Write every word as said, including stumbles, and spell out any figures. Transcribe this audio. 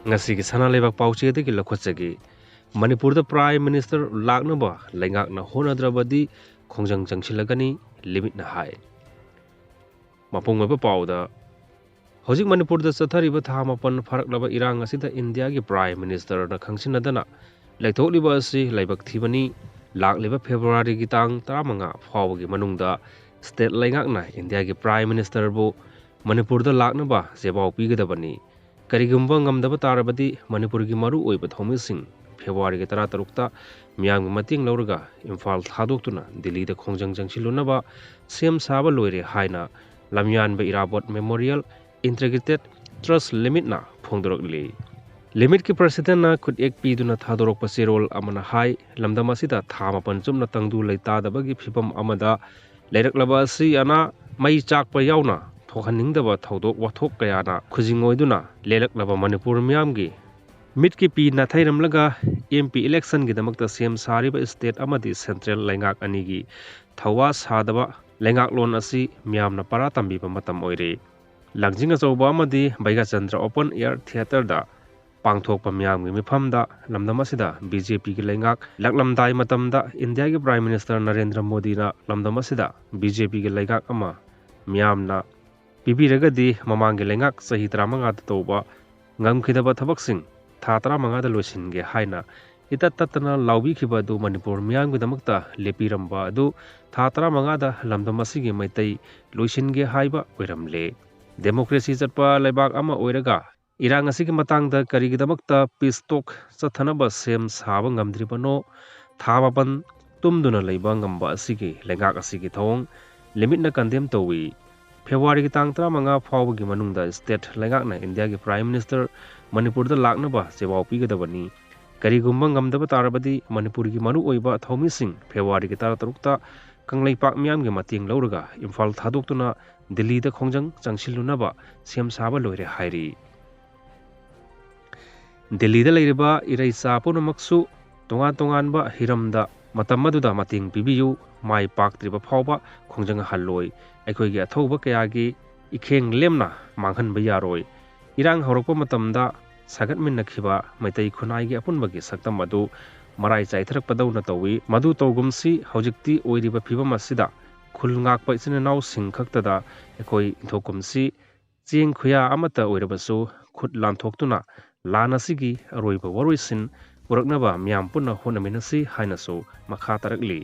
ꯉꯁꯤꯒꯤ ꯁꯅꯥ ꯂꯩꯕꯥꯛ ꯄꯥꯎꯆꯦꯗꯒꯤ ꯂꯧꯈꯠꯆꯒꯦ꯫ ꯃꯅꯤꯄꯨꯔꯗ Prime Minister ꯂꯥꯛꯅꯕ ꯂꯩꯉꯥꯛꯅ ꯍꯣꯠꯅꯗ꯭ꯔꯕꯗꯤ ꯈꯣꯡꯖꯪ ꯆꯪꯁꯤꯜꯂꯒꯅꯤ, ꯂꯤꯃꯤꯠꯅ ꯍꯥꯏ꯫ ꯃꯄꯨꯡ ꯑꯣꯏꯕ ꯄꯥꯎꯗ, ꯍꯧꯖꯤꯛ ꯃꯅꯤꯄꯨꯔꯗ ꯆꯠꯊꯔꯤꯕ ꯊꯥ ꯃꯥꯄꯟ ꯐꯥꯔꯛꯂꯕ ꯏꯔꯥꯡ ꯑꯁꯤꯗ ꯏꯟꯗꯤꯌꯥꯒꯤ Prime Ministerꯅ ꯈꯪꯁꯤꯟꯅꯗꯅ ꯂꯩꯊꯣꯛꯂꯤꯕ ꯑꯁꯤ ꯂꯥꯏꯕꯛ ꯊꯤꯕꯅꯤ꯫ ꯂꯥꯛꯂꯤꯕ Februaryꯒꯤ ꯇꯥꯡ ꯇꯔꯥꯃꯉꯥ ꯐꯥꯎꯕꯒꯤ ꯃꯅꯨꯡꯗ state ꯂꯩꯉꯥꯛꯅ ꯏꯟꯗꯤꯌꯥꯒꯤ Prime Ministerꯕꯨ ꯃꯅꯤꯄꯨꯔꯗ ꯂꯥꯛꯅꯕ ꯆꯦꯕꯥꯎ ꯄꯤꯒꯗꯕꯅꯤ꯫ ꯀꯔꯤꯒꯨꯝꯕ ꯉꯝꯗꯕ ꯇꯥꯔꯕꯗꯤ ꯃꯅꯤꯄꯨꯔꯒꯤ ꯃꯔꯨꯑꯣꯏꯕ ꯊꯧꯃꯤꯁꯤꯡ Februaryꯒꯤ ꯇꯔꯥꯇꯔꯨꯛꯇ ꯃꯤꯌꯥꯝꯒꯤ ꯃꯇꯦꯡ ꯂꯧꯔꯒ ꯏꯝꯐꯥꯜ ꯊꯥꯗꯣꯛꯇꯨꯅ ꯗꯤꯜꯂꯤꯗ ꯈꯣꯡꯖꯪ ꯆꯪꯁꯤꯜꯂꯨꯅꯕ ꯁꯦꯝ ꯁꯥꯕ ꯂꯣꯏꯔꯦ ꯍꯥꯏꯅ ꯂꯝꯌꯥꯟꯕ ꯏꯔꯥꯕꯣꯠ Memorial Integrated Trust Limitꯅ ꯐꯣꯡꯗꯣꯔꯛꯂꯤ꯫ Limitꯀꯤ Presidentꯅ ꯈꯨꯠꯌꯦꯛ ꯄꯤꯗꯨꯅ ꯊꯥꯗꯣꯔꯛꯄ ꯆꯦꯔꯣꯜ ꯑꯃꯅ ꯍꯥꯏ, ꯂꯝꯗꯝ ꯑꯁꯤꯗ ꯊꯥ ꯃꯥꯄꯟ ꯆꯨꯞꯅ ꯇꯪꯗꯨ ꯂꯩꯇꯥꯗꯕꯒꯤ ꯐꯤꯕꯝ ꯑꯃꯗ ꯂꯩꯔꯛꯂꯕ ꯑꯁꯤ ꯑꯅꯥ ꯃꯩ ꯆꯥꯛꯄ ꯌꯥꯎꯅ ꯊꯣꯛꯍꯟꯅꯤꯡꯗꯕ ꯊꯧꯗꯣꯛ ꯋꯥꯊꯣꯛ ꯀꯌꯥꯅ ꯈꯨꯖꯤꯡ ꯑꯣꯏꯗꯨꯅ ꯂꯦꯜꯂꯛꯂꯕ ꯃꯅꯤꯄꯨꯔ ꯃꯤꯌꯥꯝꯒꯤ ꯃꯤꯠꯀꯤ ꯄꯤ ꯅꯥꯊꯩꯔꯝꯂꯒ MP electionꯒꯤꯗꯃꯛꯇ ꯁꯦꯝ ꯁꯥꯔꯤꯕ state ꯑꯃꯗꯤ central ꯂꯩꯉꯥꯛ ꯑꯅꯤꯒꯤ ꯊꯧꯋꯥ ꯁꯥꯗꯕ ꯂꯩꯉꯥꯛꯂꯣꯟ ꯑꯁꯤ ꯃꯤꯌꯥꯝꯅ ꯄꯔꯥ ꯇꯝꯕꯤꯕ ꯃꯇꯝ ꯑꯣꯏꯔꯦ꯫ ꯂꯥꯡꯖꯤꯡ ꯑꯆꯧꯕ ꯑꯃꯗꯤ ꯕꯩꯒꯥꯆꯟꯗ꯭ꯔ Open Air Theatreꯗ ꯄꯥꯡꯊꯣꯛꯄ ꯃꯤꯌꯥꯝꯒꯤ ꯃꯤꯐꯝꯗ ꯂꯝꯗꯝ ꯑꯁꯤꯗ BJPꯒꯤ ꯂꯩꯉꯥꯛ ꯂꯥꯛꯂꯝꯗꯥꯏ ꯃꯇꯝꯗ ꯏꯟꯗꯤꯌꯥꯒꯤ Prime Minister ꯅꯔꯦꯟꯗ꯭ꯔ ꯃꯣꯗꯤꯅ ꯂꯝꯗꯝ ꯑꯁꯤꯗ BJPꯒꯤ ꯂꯩꯉꯥꯛ ꯑꯃ ꯃꯤꯌꯥꯝꯅ ꯄꯤꯕꯤꯔꯒꯗꯤ ꯃꯃꯥꯡꯒꯤ ꯂꯩꯉꯥꯛ ꯆꯍꯤ ꯇꯔꯥꯃꯉꯥꯗ ꯇꯧꯕ ꯉꯝꯈꯤꯗꯕ ꯊꯕꯛꯁꯤꯡ ꯊꯥ ꯇꯔꯥꯃꯉꯥꯗ ꯂꯣꯏꯁꯤꯟꯒꯦ ꯍꯥꯏꯅ ꯏꯇꯠ ꯇꯠꯇꯅ ꯂꯥꯎꯕꯤꯈꯤꯕ ꯑꯗꯨ ꯃꯅꯤꯄꯨꯔ ꯃꯤꯌꯥꯝꯒꯤꯗꯃꯛꯇ ꯂꯦꯞꯄꯤꯔꯝꯕ ꯑꯗꯨ ꯊꯥ ꯇꯔꯥꯃꯉꯥꯗ ꯂꯝꯗꯝ ꯑꯁꯤꯒꯤ ꯃꯩꯇꯩ ꯂꯣꯏꯁꯤꯟꯒꯦ ꯍꯥꯏꯕ ꯑꯣꯏꯔꯝꯂꯦ꯫ Democracy ꯆꯠꯄ ꯂꯩꯕꯥꯛ ꯑꯃ ꯑꯣꯏꯔꯒ ꯏꯔꯥꯡ ꯑꯁꯤꯒꯤ ꯃꯇꯥꯡꯗ ꯀꯔꯤꯒꯤꯗꯃꯛꯇ peace talk ꯆꯠꯊꯅꯕ ꯁꯦꯝ ꯁꯥꯕ ꯉꯝꯗ꯭ꯔꯤꯕꯅꯣ? ꯊꯥ ꯃꯥꯄꯟ ꯇꯨꯝꯗꯨꯅ ꯂꯩꯕ ꯉꯝꯕ ꯑꯁꯤꯒꯤ ꯂꯩꯉꯥꯛ ꯑꯁꯤꯒꯤ ꯊꯧꯑꯣꯡ Limitꯅ condemn ꯇꯧꯏ꯫ Februaryꯒꯤ ꯇꯥꯡ ꯇꯔꯥꯃꯉꯥ ꯐꯥꯎꯕꯒꯤ ꯃꯅꯨꯡꯗ state ꯂꯩꯉꯥꯛꯅ ꯏꯟꯗꯤꯌꯥꯒꯤ Prime Minister ꯃꯅꯤꯄꯨꯔꯗ ꯂꯥꯛꯅꯕ ꯆꯦꯕꯥꯎ ꯄꯤꯒꯗꯕꯅꯤ꯫ ꯀꯔꯤꯒꯨꯝꯕ ꯉꯝꯗꯕ ꯇꯥꯔꯕꯗꯤ ꯃꯅꯤꯄꯨꯔꯒꯤ ꯃꯔꯨꯑꯣꯏꯕ ꯊꯧꯃꯤꯁꯤꯡ Februaryꯒꯤ ꯇꯔꯥꯇꯔꯨꯛꯇ ꯀꯪꯂꯩꯄꯥꯛ ꯃꯤꯌꯥꯝꯒꯤ ꯃꯇꯦꯡ ꯂꯧꯔꯒ ꯏꯝꯐꯥꯜ ꯊꯥꯗꯣꯛꯇꯨꯅ ꯗꯤꯜꯂꯤꯗ ꯈꯣꯡꯖꯪ ꯆꯪꯁꯤꯜꯂꯨꯅꯕ ꯁꯦꯝ ꯁꯥꯕ ꯂꯣꯏꯔꯦ ꯍꯥꯏꯔꯤ꯫ ꯗꯤꯜꯂꯤꯗ ꯂꯩꯔꯤꯕ ꯏꯔꯩꯆꯥ ꯄꯨꯝꯅꯃꯛꯁꯨ ꯇꯣꯉꯥꯟ ꯇꯣꯉꯥꯟꯕ ꯍꯤꯔꯝꯗ ꯃꯇꯝ ꯑꯗꯨꯗ ꯃꯇꯦꯡ ꯄꯤꯕꯤꯌꯨ꯫ ꯃꯥꯏ ꯄꯥꯛꯇ꯭ꯔꯤꯕ ꯐꯥꯎꯕ ꯈꯣꯡꯖꯪ ꯍꯜꯂꯣꯏ꯫ ꯑꯩꯈꯣꯏꯒꯤ ꯑꯊꯧꯕ ꯀꯌꯥꯒꯤ ꯏꯈꯦꯡ ꯂꯦꯝꯅ ꯃꯥꯡꯍꯟꯕ ꯌꯥꯔꯣꯏ꯫ ꯏꯔꯥꯡ ꯍꯧꯔꯛꯄ ꯃꯇꯝꯗ ꯁꯥꯒꯠꯃꯤꯟꯅꯈꯤꯕ ꯃꯩꯇꯩ ꯈꯨꯟꯅꯥꯏꯒꯤ ꯑꯄꯨꯟꯕꯒꯤ ꯁꯛꯇꯝ ꯑꯗꯨ ꯃꯔꯥꯏ ꯆꯥꯏꯊꯔꯛꯄꯗꯧꯅ ꯇꯧꯏ꯫ ꯃꯗꯨ ꯇꯧꯒꯨꯝꯁꯤ, ꯍꯧꯖꯤꯛꯇꯤ ꯑꯣꯏꯔꯤꯕ ꯐꯤꯕꯝ ꯑꯁꯤꯗ ꯈꯨꯜ ꯉꯥꯛꯄ ꯏꯆꯤꯟ ꯏꯅꯥꯎꯁꯤꯡ ꯈꯛꯇꯗ ꯑꯩꯈꯣꯏ ꯏꯟꯊꯣꯛꯀꯨꯝꯁꯤ꯫ ꯆꯦꯡ ꯈꯨꯌꯥ ꯑꯃꯠꯇ ꯑꯣꯏꯔꯕꯁꯨ ꯈꯨꯠ ꯂꯥꯟꯊꯣꯛꯇꯨꯅ ꯂꯥꯟ ꯑꯁꯤꯒꯤ ꯑꯔꯣꯏꯕ ꯋꯥꯔꯣꯏꯁꯤꯟ ꯄꯨꯔꯛꯅꯕ ꯃꯤꯌꯥꯝ ꯄꯨꯟꯅ ꯍꯣꯠꯅꯃꯤꯟꯅꯁꯤ ꯍꯥꯏꯅꯁꯨ ꯃꯈꯥ ꯇꯥꯔꯛꯂꯤ꯫